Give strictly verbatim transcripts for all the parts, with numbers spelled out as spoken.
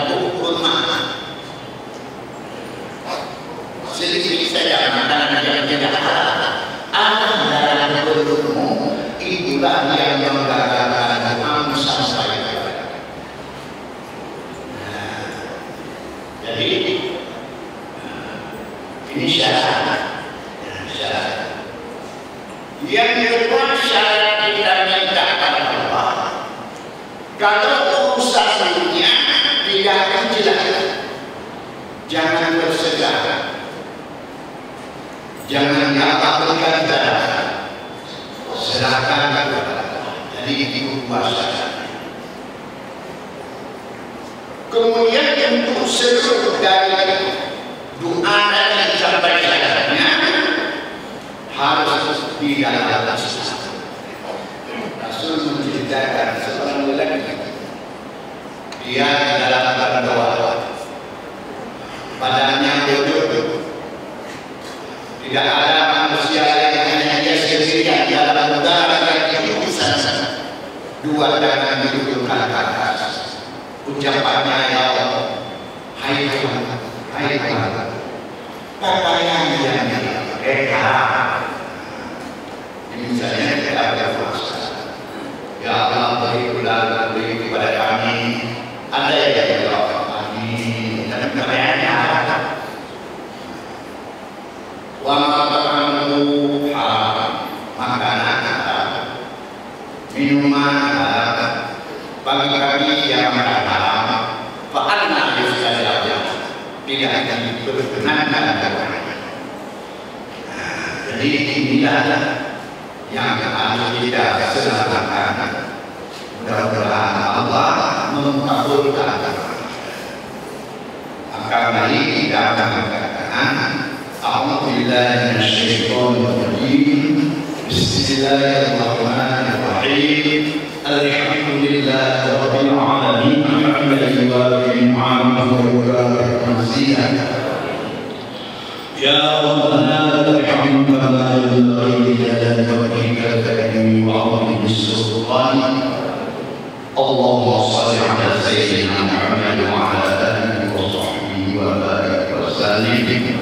Hukum mah. Sedikit saja makanan yang tidak halal. Anak dalam perutmu, itulah yang menggagalkan Tuhan sampai kepada. Nah, jadi, nah, ini syarat. Nah, syarat. Yang kedua, syarat kita minta pada Allah. Kalau urusan dunia, tidak akan jelas. Jangan bersegah. Jangan, ya Allah, berikan jalan. Serahkan kepada Allah. Jadi, itu puasa. Kemudian, untuk seluruh dari doa dan sampaikannya harus di dalam Islam. Rasul menceritakan seorang lelaki, dia di dalam perdoa, badannya bodoh, tidak ada manusia lain, hanya dia sendirian dalam udara yang tinggi sana. Dua tangan diulurkan ke atas. Ucapannya, "Ya Allah, hai Tuhan, hai Tuhan, pakaian yang reka." Ini misalnya kita berpuasa. "Ya Allah, beri pula, beri kepada kami." Ada yang jawab, "Amin." Tapi pertanyaannya apa? "Wa mat'amuhu haram." Makanan haram. Minuman haram. Pagi-pagi dia makan haram. Fa anna yustajabu lahu. Tidak diperkenankan doanya. Jadi, inilah yang harus kita selamatkan. Mudah-mudahan Allah mengabulkan. Maka mari kita akan mengatakan, "A'udzubillahi minasyaitonirrajim. Bismillahirrahmanirrahim. Alhamdulillahirabbil alamin. Hamdan yuwafi ni'amahu wa yukafi mazidah." Ya Rabbana, lakal hamdu kama yanbaghi li jalali wajhikal karimi wa 'azimi sultanik. Allahumma shalli ala sayyidina Muhammad wa ala alihi wa sahbihi wa barik wa sallim.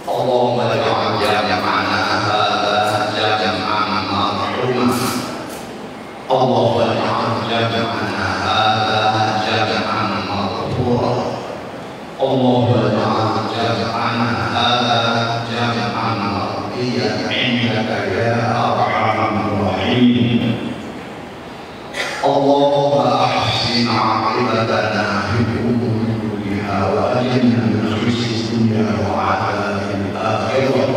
Allahumma ij'al jam'ana hadza jam'an marhuma. Allahumma ij'al jam'ana hadza jam'an maghfura. Allahumma ij'al jam'ana hadza jam'an mardiyyan 'indaka ya arhamar rahimin. Allahumma ahsin 'aqibatana fil umuri kulliha wa ajirna min khizyid dunya wa 'adzabil akhirah.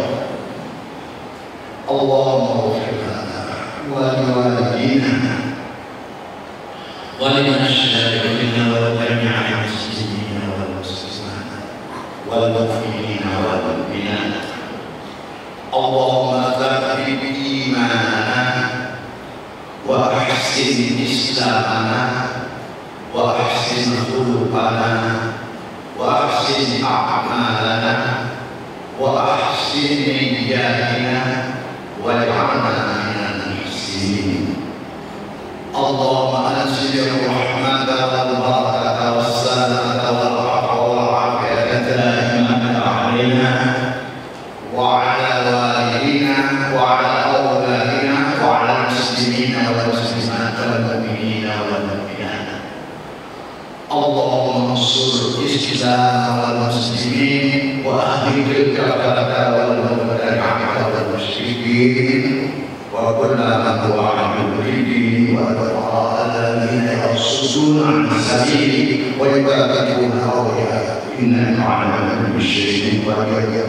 Allahumma ighfir lana wa liwalidina wa lil musyrikin wa li jami'il muslimina wal muslimat wal mu'minina wal mu'minat. Allahumma tsabbit imanana wa ahsin islamana wa ahsin khuluqana wa ahsin a'malana wa ahsin niyyatina waj'alna minal muhsinin. Allahumma anzil rahmata wal barakata was salamata wal afwa wal afiyata daimata alaina wa ala walidina wa ala auladina wa ala muslimina wal muslimat wal mu'minina wal mu'minat. Allahumma ansur Islam wal muslimin wa ahlikil kafarata wal mubtadi'ata wal musyrikin. وكل من هو عدو للدين والفقراء الذين يصدون عن سبيله ويكذبون أولياءه إنك على كل شيء قدير.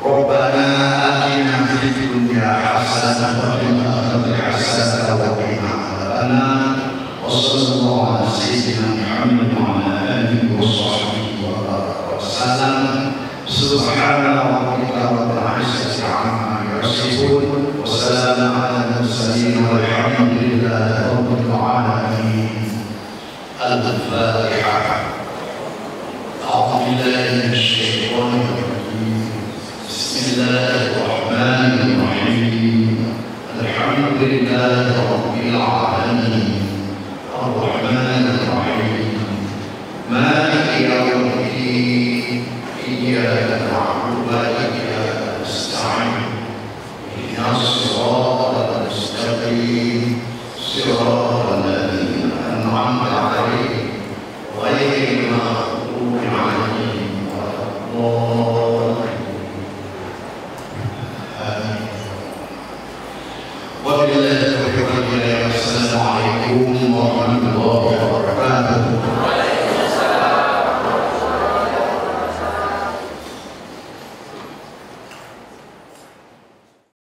ربنا آتنا في الدنيا حسنة وفي الآخرة حسنة وقنا عذاب النار. وصلى الله على سيدنا محمد وعلى آله وصحبه وبارك وسلم. سبحان ربك رب العزة عما يصفون، وسلام على المرسلين، والحمد لله رب العالمين. الفاتحة. أعوذ بالله من الشيطان الرجيم. بسم الله الرحمن الرحيم. الحمد لله رب العالمين. الرحمن الرحيم. Wabillahi